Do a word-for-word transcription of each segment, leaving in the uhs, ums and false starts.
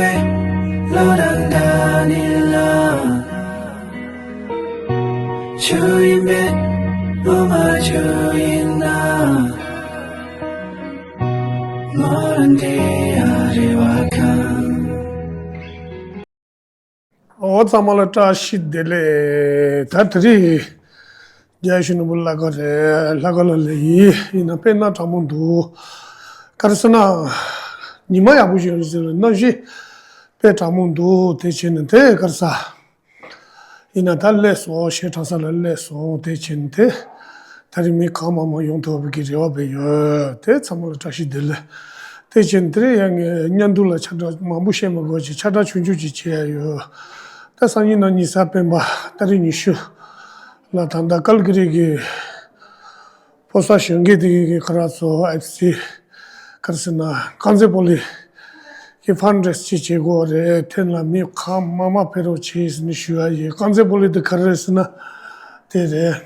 བློ་དང་འདྲ་ནི་ལ། ཆུ་ཡིན་པས་བློ་མ་ཆུ་ཡིན་ན། མོ་རང་དེ་ཡ་རེ་བ་ཁང་། ཨོ་ཚང་མ་ལ་བཀྲ་ཤིས་བདེ་ལེགས། ད་དེ་རིང་རྒྱལ་གཞོན་ནོར་བུ་ལྷ་དགའ་རེད། ལྷ་དགའ་ལ་ལས་ཡིན། ཡིན་ན་དཔེར་ན་གྲང་མོ་འདུག་ག་རེ་ཟེར་ན། ཉི་མ་ཡག་པོ་ཞིག་རེད་ཟེར་ལ་གནམ་གཤིས་དཔེ་གྲང་མོ་འདུག་དེ་བྱས་ནས་དེ་ག་རེ་ཟ། ཡིན་ན་ད་སླེབས་སོང་། གཞས་འཁྲབ་ས་ལ་སླེབས་སོང་། དེ་བྱས་ནས་དེ་ད་རིང་མི་གང་མང་མང་ཡོང་ཐུབ་པའི་གི་རེ་བ་བས་ཡོད། དེ་ཚང་མ་ལ་བཀྲ་ཤིས་བདེ་ལེགས། དེ་བྱས་ནས་དེ་རིང་ཡང་ངས་བརྙན་ཐུང་ལ་ཁྱབ་བསྒྲགས་མང་པོ་བཤད་མི་དགོས་ཀྱི་ཁྱབ་བསྒྲགས་ཆུང་ཆུང་ཅིག་བྱེད་ཡ་ཡོད། ད་སང་ཉིན་གནངས་ཉིན་གཟའ་སྤེན་པ་ཏ་རིག་ཉི་ཤུ་ལ་ད་ལྟ་ཀལ་ཀི་རི་གི་ཕོ་གསར་གཞོན་སྐྱེས་དེ་གི་ཁ་ར་ཚོ་ཨེཕ་སི་ག་རེ་ཟེར་ན་རྐང་རྩེད་སྤོ་ལོ་གི་ཕན་རེ་སི་ཅིག་བྱེད་དགོས་རེད། དེ་ལ་མི་གང་མང་མང་ཕེབས་རོགས་བྱེད་ཟེར་ནས་ཞུ་ཡ་ཡིན། རྐང་རྩེད་སྤོ་ལོ་དེ་ག་རེ་རེད་ཟེར་ན་དེ་རེད།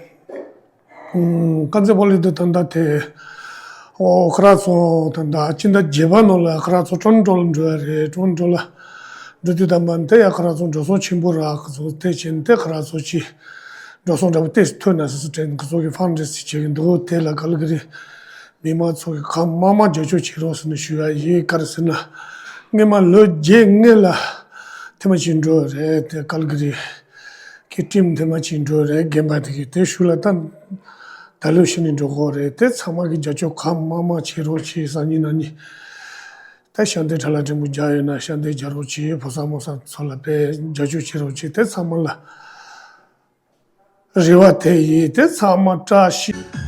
ཨུམ། རྐང་རྩེད་སྤོ་ལོ་དེ་ད་ལྟ་དེ། ཨོ་ཁ་ར་ཚོ་ད་ལྟ་སྤྱི་ཟླ་བརྒྱད་པ་ནང་ལ་ཁ་ར་ཚོ་ཊོ་རོན་ཊོ་ལ་འགྲོ་ཡ་རེད། ཊོ་རོན་ཊོ་ལ་འགྲོ་དུས་ད་མ་དེ་ཡ་ཁ་ར་ཚོ་འགྲོ་སོང་ཆེན་པོ་རག་གི་ཚོ་དེ་བྱས་ནས་དེ་ཁ་ར་ཚོ་ཅིག་འགྲོ་སོང་འདྲ་པོ་ཏོག་ཙམ་ཐོན་ན་ཟེར་ཟེར་དྲན་གི་ཚོ་གི་ཕན་རེ་སི་བྱེད་ཀྱི་འདུག་དེ་ལ་ཀལ་ཀི་རི་མི་མང་ཚོ་གི་གང་མང་མང་རྒྱབ་སྐྱོར་བྱེད་རོགས་ཟེར་ནས་ཞུ་ཡ་ཡིན། ག་རེ་ཟེར་ན། སྔོན་མ་ལོ་བརྒྱད་སྔོན་ལ་ཐེངས་མ་གཅིག་འགྲོ་རེད། དེ་ཀལ་ཀི་རི་གི་ཊིམ་ཐེངས་མ་གཅིག་འགྲོ་རེད། རྒན་པ་དེ་གི་དེ་ཤུལ་ལ་ད་ད་ལོ་ཕྱི་ནས་འགྲོ་དགོས་རེད། དེ་ཚང་མ་གི་རྒྱབ་སྐྱོར་གང་མང་མང་བྱེད་རོགས་བྱེད། སང་ཉིན་གནངས་ཉིན་ད་ཞལ་འདེབས་ཁྲ་ལ་ཕྲན་བུ་རྒྱག་ཡོད་ན་ཞལ་འདེབས་རྒྱག་རོགས་བྱེད། ཕོ་གསར་མོ་གསར་ཚོ་ལ་དཔེ་རྒྱབ་སྐྱོར་བྱེད་རོགས་བྱེད། དེ་ཚང་མ་ལ་རེ་བ་དེ་ཡིན། དེ་ཚང་མ་བཀྲ་ཤིས།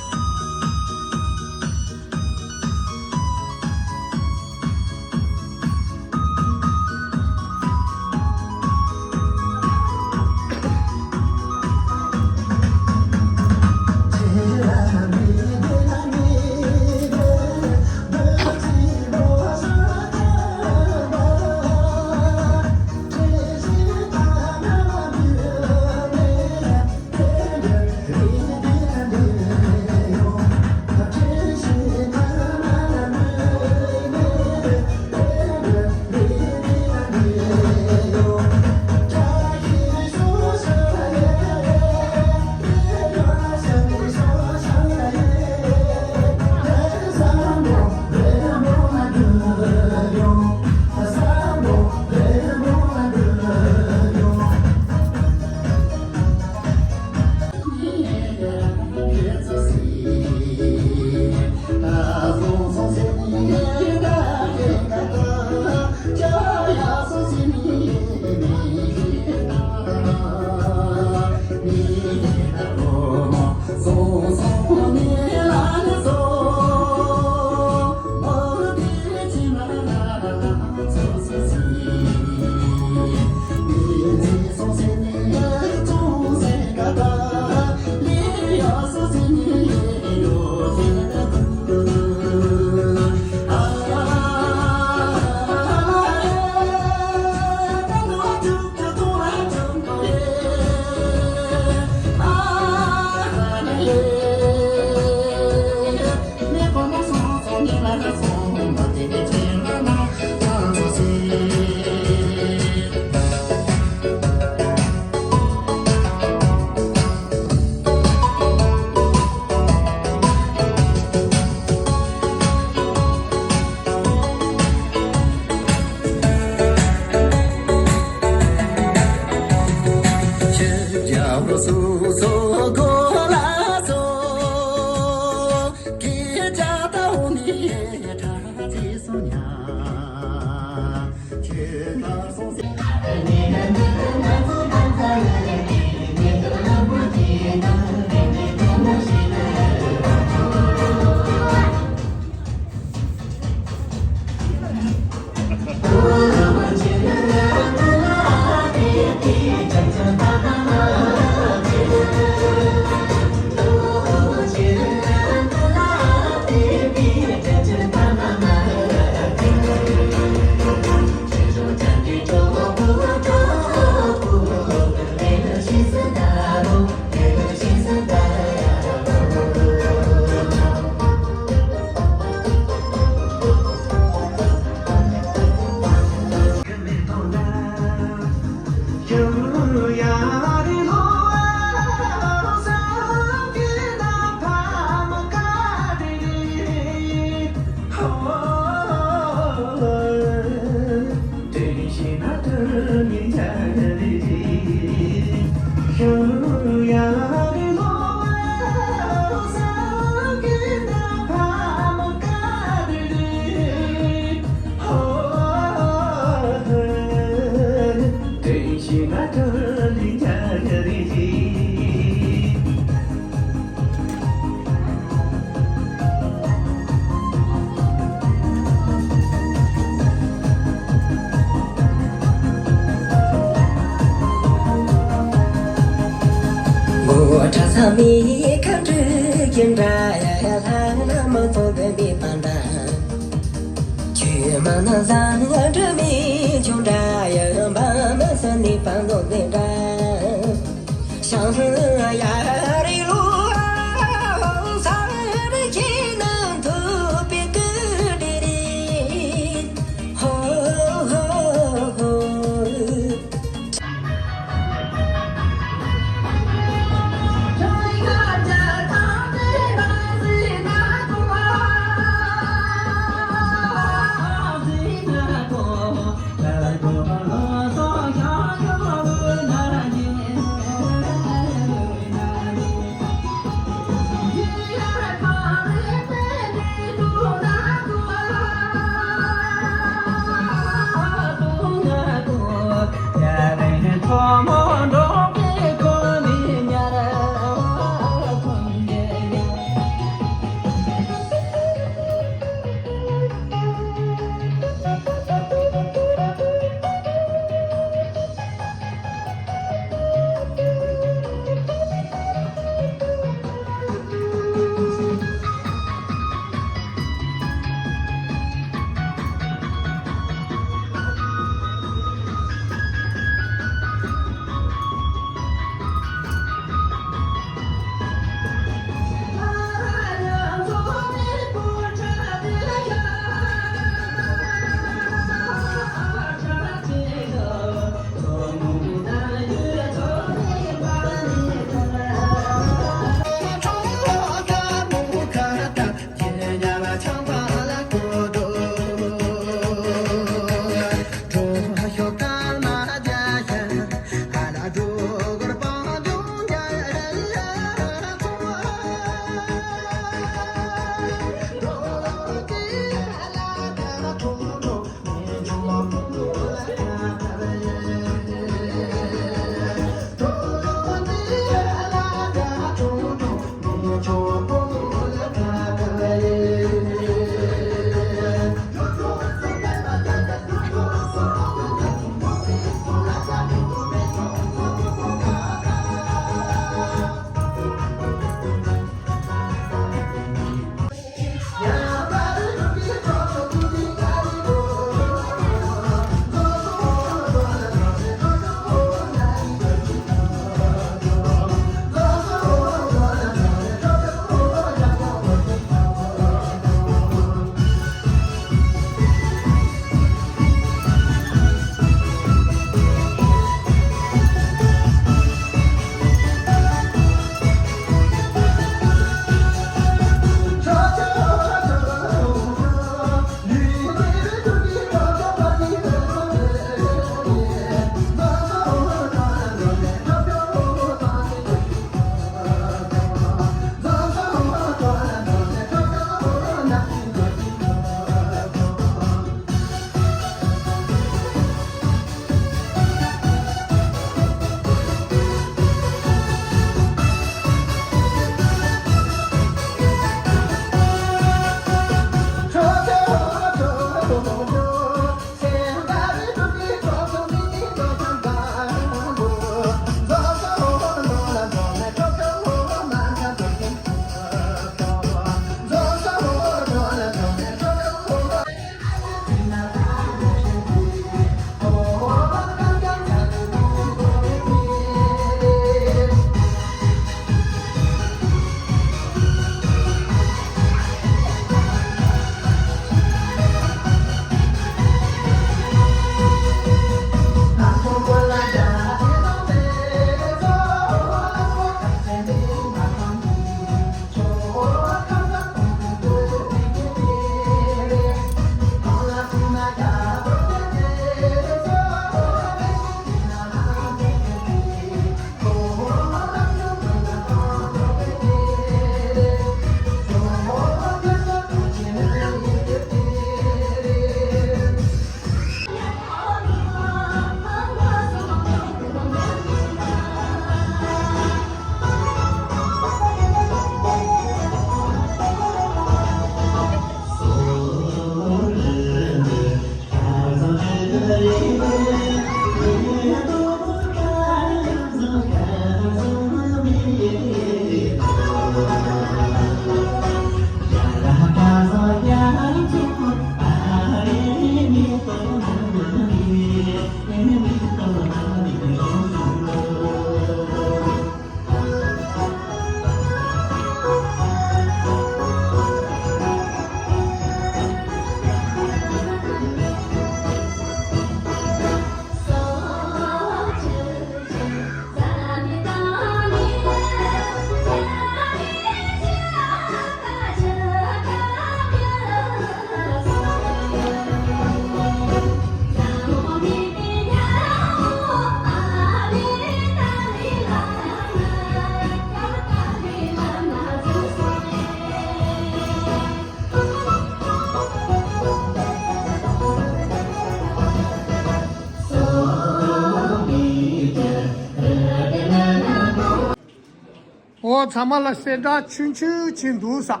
ཚང་མ་ལ་གསལ་བསྒྲགས་ཆུང་ཆུང་ཅིག་འདུག་ས།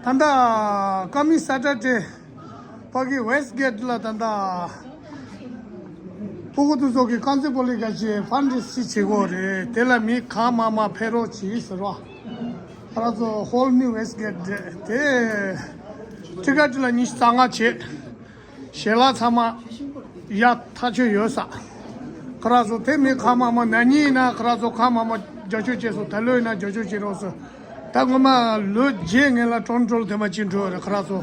ད་ལྟ་ཀ་མི་སེ་ཊར་ཌེ་ཕ་གི་ཝེ་སི་ཊི་གེ་ཊི་ལ་ད་ལྟ་ཕྲུ་གུ་དེ་ཚོ་གི་རྐང་རྩེད་སྤོ་ལོའི་སྐད་ཆའི་ཕན་ཌ་རེ་སིང་ཅིག་བྱེད་དགོས་རེད། དེ་ལ་མི་གང་མང་མང་ཕེབས་རོགས་གྱིས་ཟེར་བ། ཁོ་རང་ཚོ་ཧོལ་ནིའུ་ཝེ་སི་ཊི་གེ་ཊི་རེད་དེ། ཊི་ཀེ་ཊི་ལ་ཉི་ཤུ་རྩ་ལྔ་བྱས། ཞལ་ལག་ཚང་མ་ཡག་ཐག་ཆོད་ཡོད་ས། ཁོ་རང་ཚོ་དེ་མི་གང་མང་མང་ན་ནིང་ཡིན་ན་ཁོ་རང་ཚོ་གང་མང་མང་རྒྱབ་སྐྱོར་བྱས་སོང་། ད་ལོ་ཡིན་ན་རྒྱབ་སྐྱོར་བྱེད་རོགས་ཟེར། ད་སྔོན་མ་ལོ་བརྒྱད་སྔོན་ལ་ཀྲོན་ཀྲོལ་དེ་མ་ཅིག་འགྲོ་བ་རེད། ཁོ་རང་ཚོ་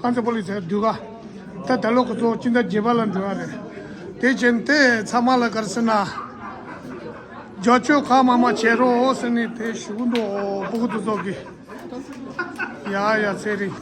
ཧང་ཚེ་པོ་ལི་ཚེ་བསྡུས་ག་ད་ད་ལོ་ཁོ་ཚོ་སྤྱི་ཟླ་བརྒྱད་པ་ལ་འགྲོ་བ་རེད། དེ་བྱས་དེ་ཚང་མ་ལ་ག་རེ་ཟེར་ན། རྒྱབ་སྐྱོར་གང་མང་མང་བྱེད་རོགས་ཟེར་ནས་དེ་ཞུ་གི་འདུག་ཕྲུ་གུ་དེ་ཚོ་གིས། ཡ་ཡ་ཚེ་རིང་།